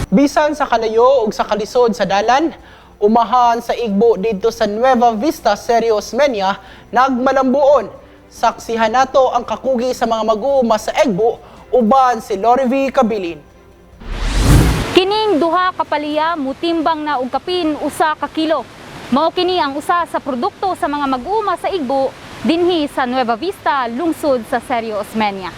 Bisan sa kalayo ug sa kalisod sa dalan, umahan sa Igbo didto sa Nueva Vista, Sergio Osmeña, nagmalambuon. Saksihan nato ang kakugi sa mga mag-uuma sa Egbo uban si Lorivi Kabilin. Kining duha ka palya mutimbang na og kapin 1 ka kilo. Mao kini ang usa sa produkto sa mga mag-uuma sa Igbo dinhi sa Nueva Vista, lungsod sa Sergio Osmeña.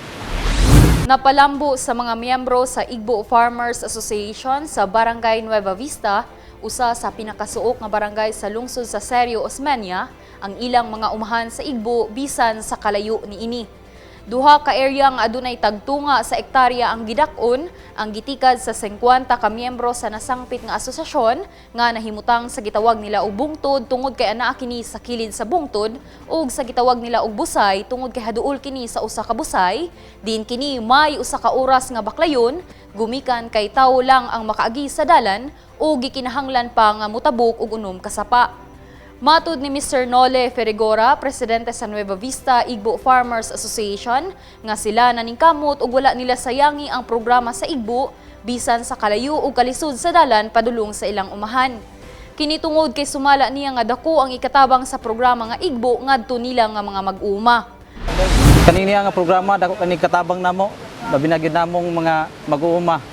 Napalambo sa mga miyembro sa Igbo Farmers Association sa Barangay Nueva Vista, usa sa pinakasuok nga barangay sa lungsod sa Sergio Osmeña, ang ilang mga umahan sa Igbo bisan sa kalayo niini. Duha ka area nga adunay tagtunga sa ektarya ang gidak-on, ang gitikad sa 50 ka miyembro sa nasangpit nga asosasyon nga nahimutang sa gitawag nila og bungtod tungod kay anaa kini sa kilid sa bungtod ug sa gitawag nila og busay tungod kay haduol kini sa usa ka busay, din kini may 1 ka oras nga baklayon gumikan kay tawo lang ang makaagi sa dalan ug gikinahanglan pa nga motabok og 6 ka sapa. Matud ni Mr. Nole Ferigora, presidente sa Nueva Vista Igbo Farmers Association, nga sila naningkamot ug wala nila sayangi ang programa sa Igbo bisan sa kalayo ug kalisod sa dalan padulong sa ilang umahan. Kini tungod kay sumala niya nga dako ang ikatabang sa programa nga Igbo ngadto nila nga mga mag-uuma. Kanini nga programa, dako kani katabang namo, labi na gyud namong mga mag-uuma.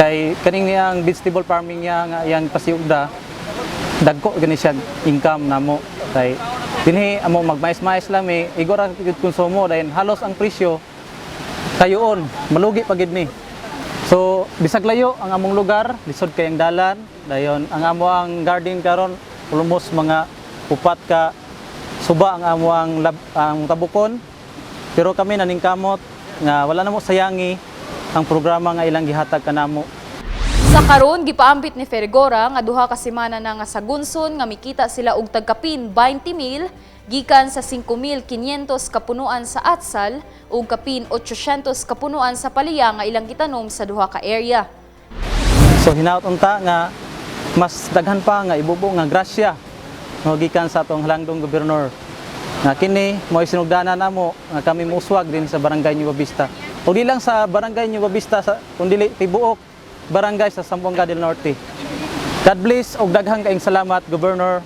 Kay kaning niyang vegetable farming niya nga iyang pasiugda, dagko gani siya income namo, kay dinhi amo magmais-mais lang mi, igo ra gyud konsumo, dayon halos ang presyo kayoon, malugi pa gid ni. So bisag layo ang among lugar, lisod kay ang dalan, dayon ang amo ang garden karon almost mga upat ka suba ang amo ang tabukon, pero kami naningkamot nga wala namo sayangi ang programa nga ilang gihatag kanamo. Sa karon, gipaambit ni Fergora nga 2 ka semana na nga sa gunson nga mikita sila og tagkapin 20 mil gikan sa 5,500 kapunuan sa atsal ug kapin 800 kapunuan sa palya nga ilang gitanom sa duha ka area. So hinaut unta nga mas daghan pa nga ibubo nga grasya nga gikan sa atong halangdong gobernador nga kini mo'y sinugdanan namo nga kami muuswag din sa Barangay Nueva Vista. O di lang sa Barangay Nueva Vista sa kundi tibuok barangay sa Zamboanga del Norte. God bless og daghang kaayong salamat, Governor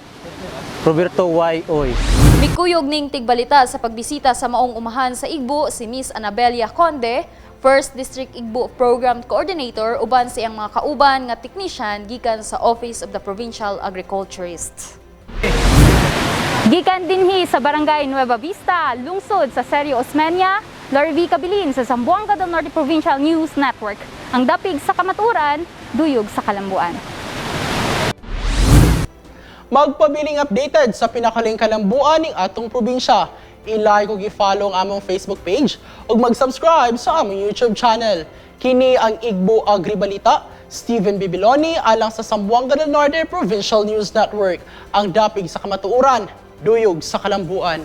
Roberto Y. Uy. Mikuyog ning tigbalita sa pagbisita sa maong umahan sa Igbo si Miss Anabelia Conde, First District Igbo Program Coordinator, uban sa iyang mga kauban nga technician gikan sa Office of the Provincial Agriculturist. Gikan dinhi sa Barangay Nueva Vista, lungsod sa Sergio Osmeña, Lorvi Cabilin sa Zamboanga del Norte Provincial News Network. Ang dapig sa kamaturan, duyog sa kalambuan. Magpabiling updated sa pinakaling kalambuan ning atong probinsya. I-like ug i-follow ang among Facebook page ug mag-subscribe sa among YouTube channel. Kini ang Igbo Agribalita, Steven Bibiloni alang sa Zamboanga del Norte Provincial News Network. Ang dapig sa kamatuoran, duyog sa kalambuan.